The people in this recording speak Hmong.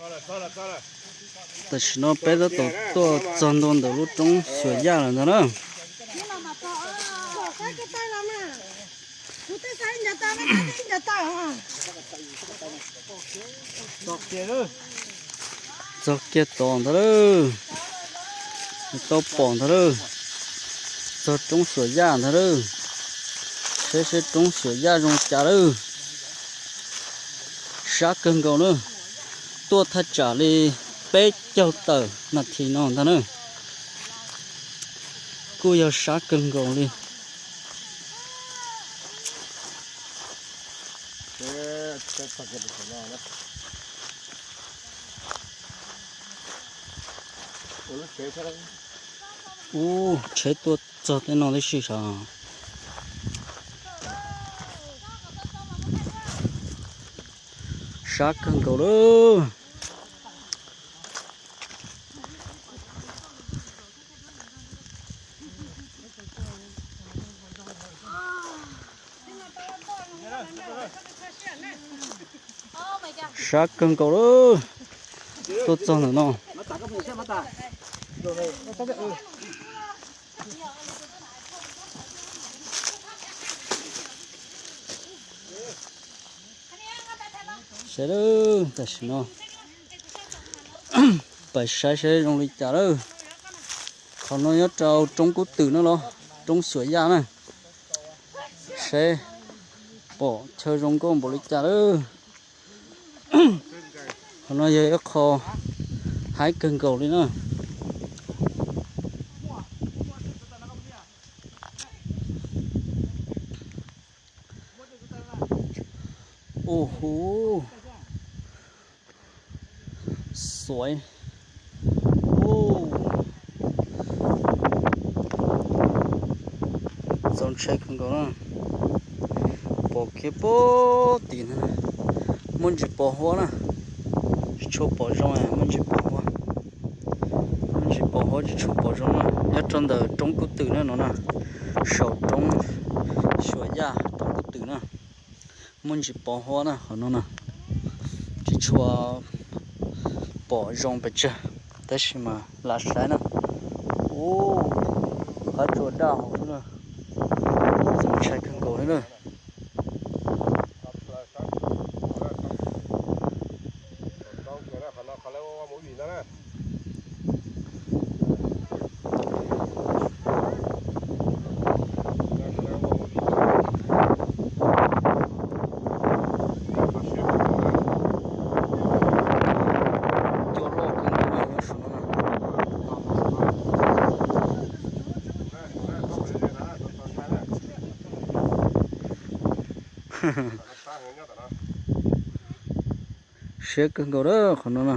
Tam sim no peb tab tom tuaj txog ntua ntawm lub roob Xuas Yaj lawm ntag na. Txog kiag tod ntag lauj. Tau pom ntag lauj. Txog roob Xuas Yaj ntag lauj. Saib seb roob Xuas Yaj zoo cas lauj. Sab kawg nkaus na. Tuaj thaj tsam li peb caug tawm nas this no ntag na. Kuj yog sab kawg nkaus li. Ub, tsheb tuaj txog tej no tib si sav. Sab kawg nkaus lauj. Sab kawg nkaus lauj. Tuaj txog ntawm no. Saib lawm, tam sim no pais saib saib zoo li cas lawm. Qhov no nyob rau roob Kub Twm no los roob Xuas Yaj na. Saib pom chaw zoo nkauj npaum li cas lawm. Qhov no yog ib qho haib kawg nkaus li na. Ua hu, xuav. Txaus ntshai kawg nkaus na. Pom kiag puag tim no, muaj ntsis pos huab na. Tsis tshua pom zoo, muaj ntsis pos huab. Muaj ntsis pos huab tsis tshua pom zoo na. Nyob rau ntawm roob Kub Twm na no na. Saum roob Xuas Yaj roob Kub Twm na. Muaj ntsis pos huab na qhov no na. Tsis tshua pom zoo pes tsawg, tab sis mas lam saib na. Ub, qab tsuas daj hauv xwb na. Txaus ntshai kawg nkaus li na. Cua loj kawg nkaus na, nyob saum no na. Siab kawg nkaus lawm qhov no na.